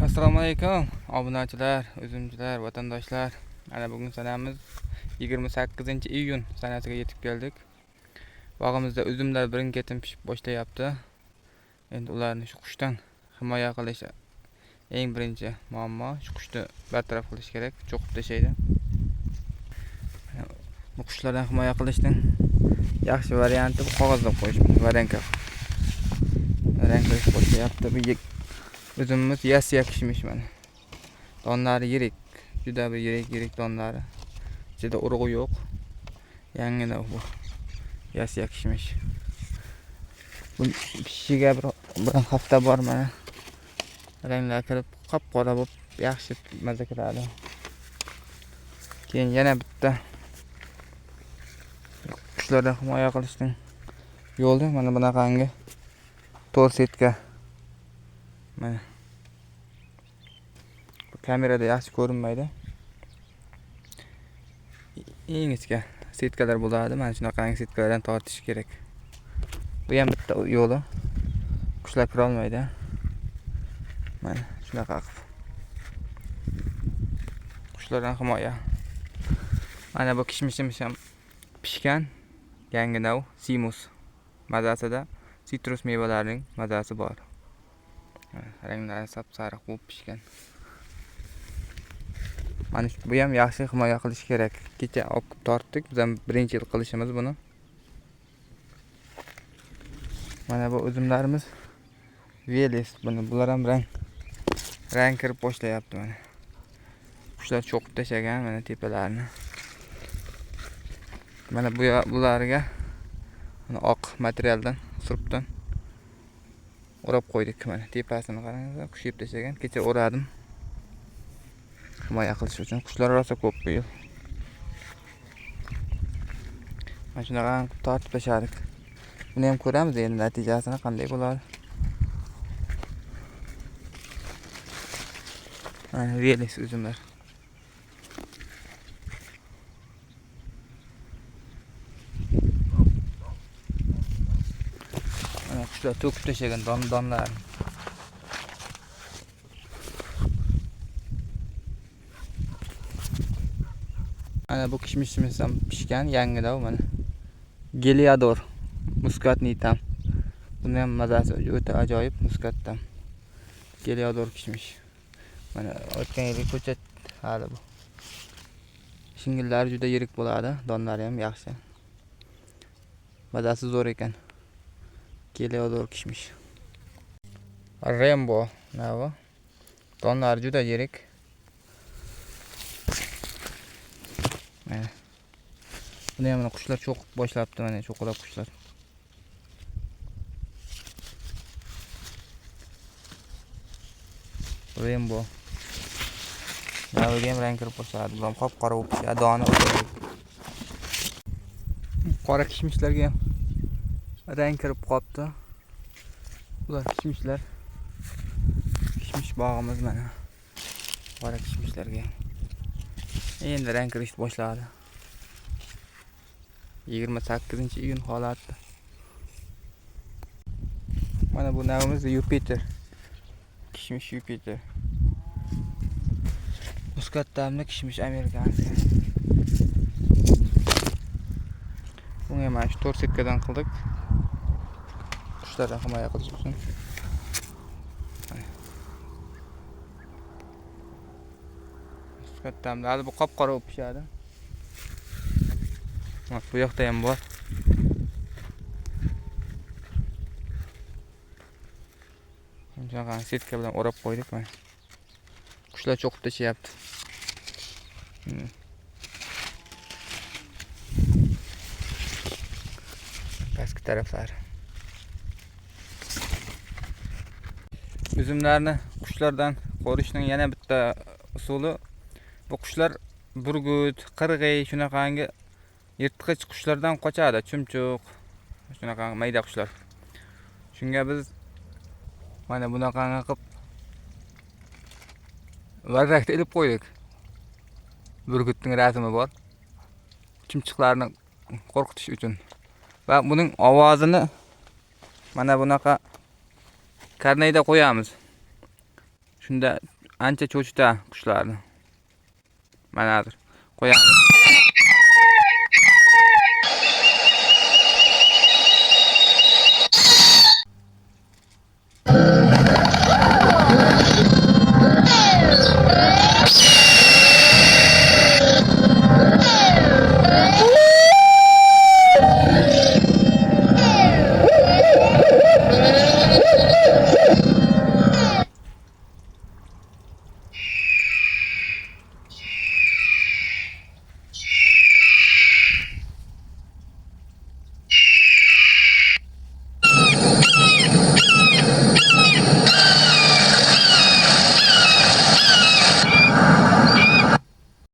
Assalomu alaykum obunachilar, uzumchilar, vatandoshlar. Mana bugun sanamiz 28-iyun sanasiga yetib keldik. Bog'imizda uzumlar birin-ketin pishib boshlayapti. Endi ularni shu qushdan himoya qilish eng birinchi muammo. Shu qushni bartaraf qilish kerak, cho'qib tashlaydi. Bu qushlardan himoya qilishning yaxshi varianti bu qog'ozda qo'yish, varenka. Varenka boshlayapti. Bu uzumimiz yas yakishmish mana. Donlari yirik, juda bir yirik donlari. Ichida urug'i yo'q. Yangina bu. Yas yakishmish. Bu pishishiga bir hafta bor mana. Ranglar kirib, qop-qora bo'lib, yaxshi maza kiradi. Keyin yana bitta qushlardan himoya qilishning yo'li mana bunaqangi to'r setka. Mana bu kamerada yaxshi ko'rinmaydi. Ingichka setkalar bo'ladi. Mana shunaqangi setkalardan tortish kerak. Bu ham bitta yo'li. Qushlar kira olmaydi. Mana shunaqa qilib. Qushlardan himoya. Mana bu kishmishimiz ham pishgan. Yangi nav simus mazasida sitrus mevalarining mazasi bor. Ranglari sap-sariq bo'lib pishgan. Mana shu, bu ham yaxshi himoya qilish kerak. Kecha olib tortdik, biz ham birinchi yil qilishimiz buni. Mana bu uzumlarimiz Veles, buni bular ham rang kirib boshlayapti mana. Qushlar cho'qib tashlagan mana tepalarini. Mana bu bularga mana oq materialdan, surpdan o'rab qo'ydik mana tepasini qarangizlar, qush yeb tashlagan. Kecha o'radim. Himoya qilish uchun qushlar rosa ko'p bu yil. Mana shunaqa qilib tortib tashladik. Buni ham ko'ramiz endi natijasini qanday bo'ladi. Mana Veles uzumlar. Mana qushlar to'kib tashlagan donlarni. Mana bu kishmishimiz ham pishgan, yangidav mana. Geliador muskatniy tam. Buni ham mazasi o'ta ajoyib muskatdan. Geliador kishmish. Mana o'tgan yilgi ko'chat hali bu. Shingillari juda yirik bo'ladi, donlari ham yaxshi. Mazasi zo'r ekan. Geliador kishmish. Rainbow navi. Donlari juda yirik. Mana. Buni ham mana qushlar cho'qib boshlabdi, mana cho'qilab qushlar. Rainbow. Naviga ham rang kirib boshladi. Bu ham qop-qora bo'lib pishadi, doni o'ta. Qora kishmishlarga ham rang kirib qopti. Bular kishmishlar. Kishmish bog'imiz mana. Qora kishmishlarga ham endi rang kirishni boshladi. 28-iyun holati. Mana bu navimiz Yupiter. Kishmish Yupiter. Muskat ta'mli kishmish amerikanskiy. Bunga mana shu to'rt setkadan qildik. Qushlardan himoya qilish uchun. Muskat ta'mli. Hali bu qop-qora bo'lib pishadi. Mana bu yoqda ham bor. Shunaqa setka bilan o'rab qo'ydik mana. Qushlar cho'qib tashlayapti. Pastki taraflari. Uzumlarni qushlardan qorishning yana bitta usuli bu qushlar burgut, qirg'iy shunaqangi yirtqich qushlardan qochadi, chumchuq, shunaqa mayda qushlar. Shunga biz mana bunaqangi qilib varrakda ilib qo'ydik. Burgutning rasmi bor. Chumchuqlarni qo'rqitish uchun. Va buning ovozini mana bunaqa karnayda qo'yamiz. Shunda ancha cho'chitadi qushlarni. Mana hozir qo'yamiz.